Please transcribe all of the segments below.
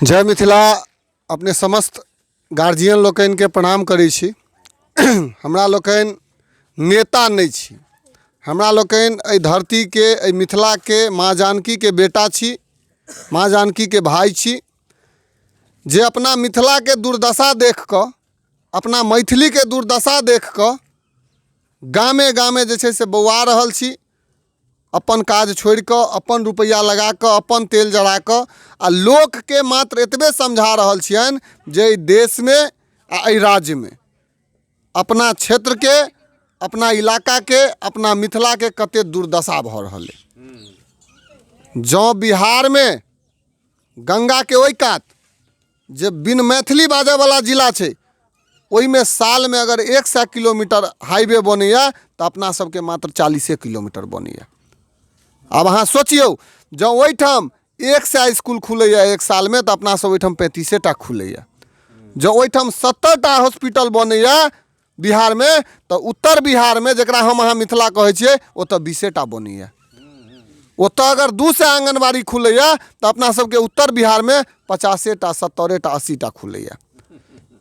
जय मिथिला। अपने समस्त गार्जियन लोकनिके प्रणाम करै छी। हमरा लोकनि नेता नहि छी, हमरा लोकनि एहि धरतीके, एहि मिथिलाके, माँ जानकीके बेटा छी, माँ जानकीके भाय छी, जे अपना मिथिलाके दुर्दशा देखि कऽ, अपना मैथिलीके दुर्दशा देखि कऽ गामे गामे जे छै से बौआ रहल छी, अपन काज छोड़ि कऽ, अपन रुपैआ लगा कऽ, अपन तेल जरा कऽ, आ लोकके मात्र एतबे समझा रहल छियनि जे एहि देशमे आ एहि राज्यमे अपना क्षेत्रके, अपना इलाकाके, अपना मिथिलाके कतेक दुर्दशा भऽ रहल अइ। जँ बिहारमे गङ्गाके ओहि कात जे बिन मैथिली बाजयवला जिला छै, ओहिमे सालमे अगर 100 किलोमीटर हाईवे बनैए तऽ अपना सबके मात्र 40 किलोमीटर बनैए। आब अहाँ सोचियौ, जँ ओहिठाम 100 इसकुल खुलैए एक सालमे तऽ अपना सब ओहिठाम 35 टा खुलैए। जँ ओहिठाम 70 हॉस्पिटल बनैए बिहारमे तऽ उत्तर बिहारमे, जकरा हम अहाँ मिथिला कहै छियै, ओतऽ 20 टा बनैए। ओतऽ अगर 200 आङ्गनबाड़ी खुलैए तऽ अपना सबके उत्तर बिहारमे 50 टा, 70 टा, 80 टा खुलैए।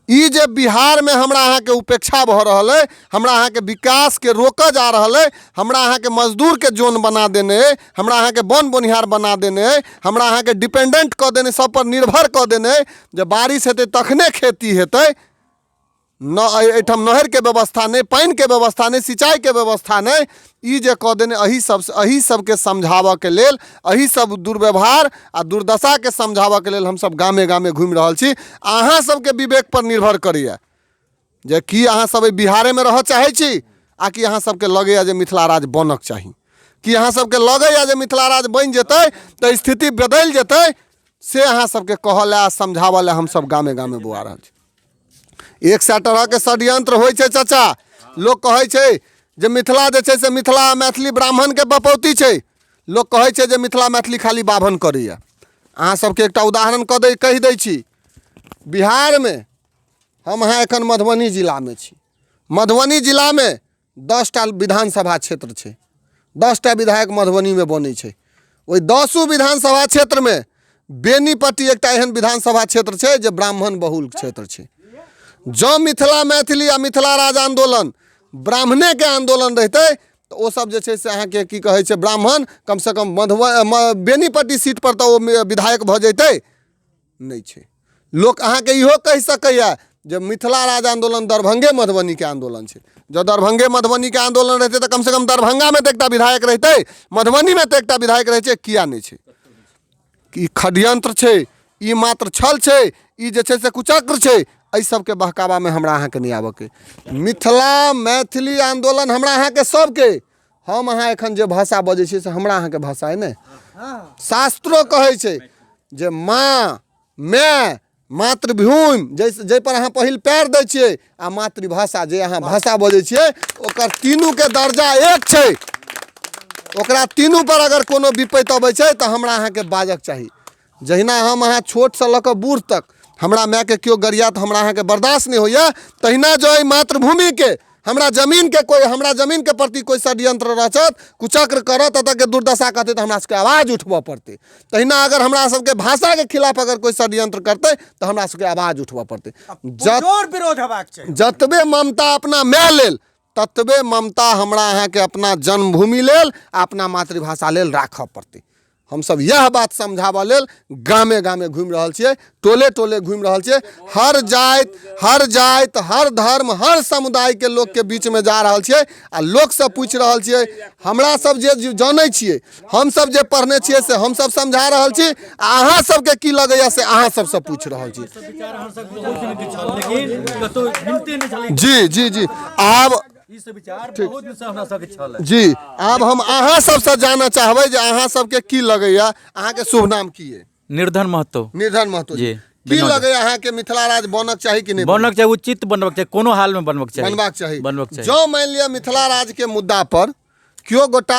ई जे बिहारमे हमरा अहाँके उपेक्षा भऽ रहल अइ, हमरा अहाँके विकासके रोकऽ जा रहल अइ, हमरा अहाँके मजदूरके जोन बना देने अइ, हमरा अहाँके बन बोनिहार बना देने अइ, हमरा अहाँके डिपेंडेंट कऽ देने, सब पर निर्भर कऽ देने अइ जे बारिश हेतै तखने खेती हेतै न, एहिठाम नहरके व्यवस्था नहि, पानिके व्यवस्था नहि, सिंचाइके व्यवस्था नहि, ई जे कऽ देने, एहि सब एहि सबके समझाबऽके लेल, एहि सब दुर्व्यवहार आ दुर्दशाके समझाबऽके लेल हमसब गामे गामे घुमि रहल छी। अहाँ सबके विवेक पर निर्भर करैए जे की अहाँ सब एहि बिहारेमे रहऽ चाहै छी आ कि अहाँ सबके लगैए जे मिथिला राज्य बनक चाही, कि अहाँ सबके लगैए जे मिथिला राज्य बनि जेतै तऽ स्थिति बदलि जेतै, से अहाँ सबके कहऽ लए आ समझाबऽ लए हमसब गामे गामे बौआ रहल छी। 100 तरहके षड्यंत्र होइ छै चाचा। लोक कहै छै जे मिथिला जे छै से मिथिला मैथिली ब्राह्मणके बपौती छै। लोक कहै छै जे मिथिला मैथिली खाली बाभन करैए। अहाँ सबके एकटा उदाहरण कऽ दै कहि दै छी। बिहारमे हम अहाँ एखन मधुबनी जिलामे छी। मधुबनी जिलामे 10टा विधानसभा क्षेत्र छै, 10टा विधायक मधुबनीमे बनै छै। ओहि 10 विधानसभा क्षेत्रमे बेनीपट्टी एकटा एहन विधानसभा क्षेत्र छै जे ब्राह्मण बहुल क्षेत्र छै। जँ मिथिला मैथिली आ मिथिला राज आन्दोलन ब्राह्मणेके आन्दोलन रहितै तऽ ओसब जे छै से अहाँके की कहै छै, ब्राह्मण कमसँ कम बेनीपट्टी सीटपर तऽ ओ विधायक भऽ जैतै। नहि छै। लोक अहाँके इहो कहि सकैए जे मिथिला राज आन्दोलन दरभंगे मधुबनीके आन्दोलन छै। जँ दरभंगे मधुबनीके आन्दोलन रहितै तऽ कमसँ कम दरभंगामे तऽ एकटा विधायक रहितै, मधुबनीमे तऽ एकटा विधायक रहै छै। किया नहि छै? ई षड्यंत्र छै, ई मात्र छल छै, ई जे छै से कुचक्र छै। एहि सबके बहकावामे हमरा अहाँके नहि आबऽके। मिथिला मैथिली आन्दोलन हमरा अहाँके सबके, हम अहाँ एखन जे भाषा बजै छियै से हमरा अहाँके भाषा अइ ने। शास्त्रो कहै छै जे माँ, माय, मातृभूमि जाहिपर अहाँ पहिल पैर दै छियै आ मातृभाषा जे अहाँ भाषा बजै छियै, ओकर तीनूके दर्जा एक छै। ओकरा तीनू पर अगर कोनो विपत्ति अबै छै तऽ हमरा अहाँके बाजक चाही। जहिना हम अहाँ छोटसँ लऽ कऽ बूढ़ तक हमरा मायके केओ गरिया तऽ हमरा अहाँके बर्दाश्त नहि होइए, तहिना जँ एहि मातृभूमिके, हमरा जमीनके कोइ, हमरा जमीनके प्रति कोइ षड्यंत्र रचत, कुचक्र करत, एतऽके दुर्दशा कहतै तऽ हमरा सबके आवाज उठबऽ पड़तै। तहिना अगर हमरा सबके भाषाके खिलाफ अगर कोइ षड्यंत्र करतै तऽ हमरा सबके आवाज उठबऽ पड़तै। जोर विरोध हेबाक चाही। जतबे ममता अपना माय लेल, ततबे ममता हमरा अहाँके अपना जन्मभूमि लेल आ अपना मातृभाषा लेल राखऽ पड़तै। हमसब इएह बात समझाबऽ लेल गामे गामे घुमि रहल छियै, टोले टोले घुमि रहल छियै, हर जाति, हर जाति, हर धर्म, हर समुदायके लोकके बीचमे जा रहल छियै आ लोकसँ पूछि रहल छियै। हमरा सब जे जानै छियै, हमसब जे पढ़ने छियै से हमसब समझा रहल छी आ अहाँ सबके की लगैया से अहाँ सबसँ पूछि रहल छी। जी जी जी, आब जी, आब हम अहाँ सबसँ जानऽ चाहबै जे अहाँ सबके की लगैया। अहाँके शुभ नाम की अइ? निर्धन महतो। निर्धन महतो जी। की लगैया अहाँके, मिथिला राज्य बनक चाही कि नहि? बनक चाही, उचित बनबक चाही, कोनो हाल में बनबक चाही। बनबाक चाही। बनबक चाही। जँ मानि लिअ मिथिला राज्य के मुद्दा पर केओ गोटा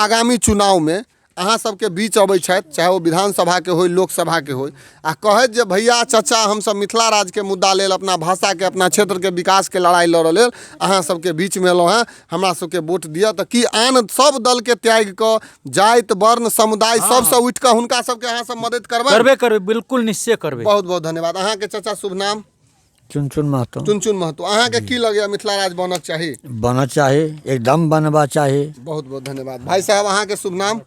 आगामी चुनाव में अहाँ सबके बीच अबै छथि, चाहे ओ विधानसभाके होय, लोकसभाके होय, आ कहैत जे भैया चचा हमसब मिथिला राज्यके मुद्दा लेल, अपना भाषाके, अपना क्षेत्रके विकासके लड़ाइ लड़ऽ लेल अहाँ सबके बीचमे एलहुँ हेँ, हमरा सबके वोट दिअ, तऽ की आन सब दलके त्यागि कऽ जाति वर्ण समुदाय सबसँ उठि कऽ हुनका सबके अहाँ सब मदति करबै? करबे करबै, बिल्कुल निश्चय करबै। बहुत बहुत धन्यवाद। अहाँके चचा शुभ नाम? चुनचुन महतो। चुनचुन महतो, अहाँके की लगैया मिथिला राज्य बनक चाही? बनक चाही, एकदम बनबा चाही। बहुत बहुत धन्यवाद। भाई साहब अहाँके शुभ नाम?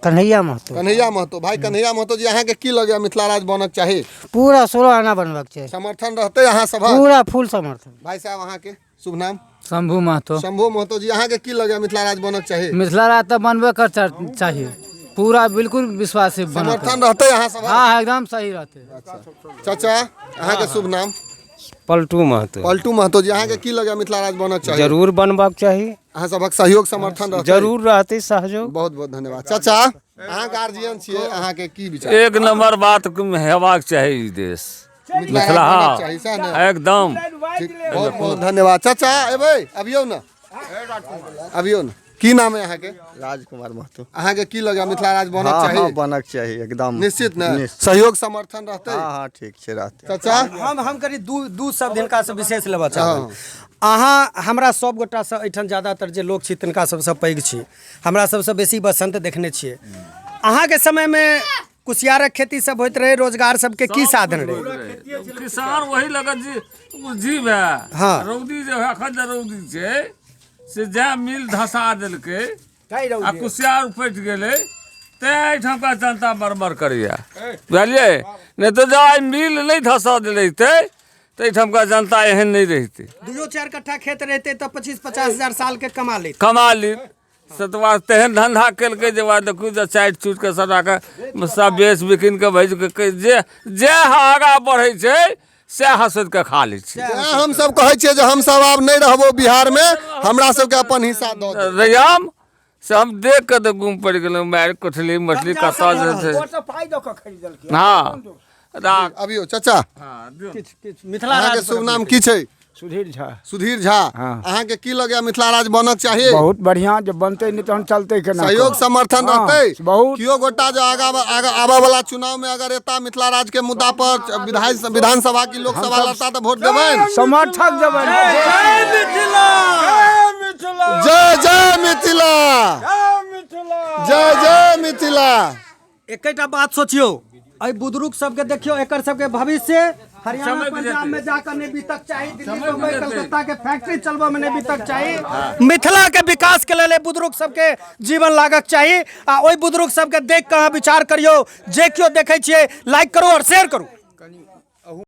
कन्हैया महतो। कन्हैया महतो। भाई कन्हैया महतो जी, अहाँके की लगैया मिथिला राज्य बनक चाही? पूरा 16 आना बनबाक चाही। समर्थन रहतै अहाँ सभक? पूरा फुल समर्थन। भाई साहब अहाँके शुभ नाम? शंभू महतो। शंभू महतो जी, अहाँके की लगैया मिथिला राज्य बनक चाही? मिथिला राज्य तऽ बनबे कर चाही, पूरा बिल्कुल विश्वास है बनत। समर्थन रहतै अहाँ सब? हाँ, एकदम सही रहतै। चाचा अहाँके शुभ नाम? पलटू महतो। पलटू महतो जी, अहाँके की लगैया मिथिला राज्य बनक चाही? जरूर बनबाक चाही। अहाँ सभक सहयोग समर्थन रहतै? जरूर रहतै सहयोग। बहुत बहुत धन्यवाद। चाचा अहाँ गार्जियन छियै, अहाँके की विचार? एक नंबर बात हेबाक चाही ई देश मिथिला, हाँ चाही, सएह ने? एकदम। ठीक, बहुत बहुत धन्यवाद। चाचा एबै, अबियौ ने, अबियौ ने। की नाम है अहाँके? राजकुमार महतो। अहाँके की लगैया मिथिला राज्य बनक हाँ, चाही? हाँ, बनक चाही एकदम। निश्चित ने? निश्चित। सहयोग समर्थन रहतै? हाँ हाँ ठीक छै, रहतै। चाचा हम करी दू शब्द हिनकासँ विशेष लेबऽ चाहब। अहाँ हमरा सब गोटासँ एहिठाम ज्यादातर जे लोक छी तिनका सबसँ पैघ छी, हमरा सबसँ बेसी बसंत देखने छियै। अहाँके समयमे कुसियारक खेती सब होइत रहै, रोजगार सबके की साधन रहै? किसान वही लगत जी जीव है। हाँ। रौदी जे एखन जे रौदी छै से जै मिल धसा देलकै आ कुसियार उपटि गेलै, तैं एहिठामका जनता मरमर करैया, बुझलियै? नहि तऽ जँ आइ मिल नहि धसा देलैतै तऽ एहिठामका जनता एहन नहि रहितै। 2-4 कट्ठा खेत रहितै तऽ 25-50 हजार साल के कमा लैत। कमा ली से तऽ बात तेहन धन्धा केलकै जे बात देखू जे चाटि चूटि कऽ सबटाके सब बेच बिकिन कऽ भेज कऽ जे जएह आगाँ बढ़ै छै सएह हँसोति कऽ खा लै छै। तेँ हमसब कहै छियै जे हमसब आब नहि रहबो बिहारमे, हमरा सबके अपन हिस्सा दऽ दे। रैयाम से हम देख कऽ तऽ गुम पड़ि गेलहुँ, मारि कोठली मछली कतऽ जे छै। हाँ अबियौ चचा। मिथिला अहाँके शुभ नाम की छै? सुधीर झा। सुधीर झा, अहाँके की लगैया मिथिला राज्य बनक चाही? बहुत बढ़िया, जब बनतै नहि तहन चलतै केना? सहयोग समर्थन रहतै? बहुत। कियो गोटा जो आगा आगा आबऽ वाला चुनाव में अगर एता मिथिला राज्य के मुद्दा पर विधानसभा की लोकसभा लड़ता तऽ वोट देबै? समर्थक देबै। जय मिथिला, जय जय मिथिला, जय जय मिथिला। एकेटा बात सोचियौ, एहि बुजुर्ग सबके देखियौ, एकर सबके भविष्य हरियाणा पंजाब में जाकर नहीं बीतक चाही, दिल्ली बम्बई कलकत्ता के फैक्ट्री चलबऽ में नहीं बीतक चाही। मिथिला के विकास के लेल बुजुर्ग सबके जीवन लागक चाही। आ ओहि बुजुर्ग सबके देख कऽ अहाँ विचार करियौ। जे केओ देखै छियै लाइक करू और शेयर करू।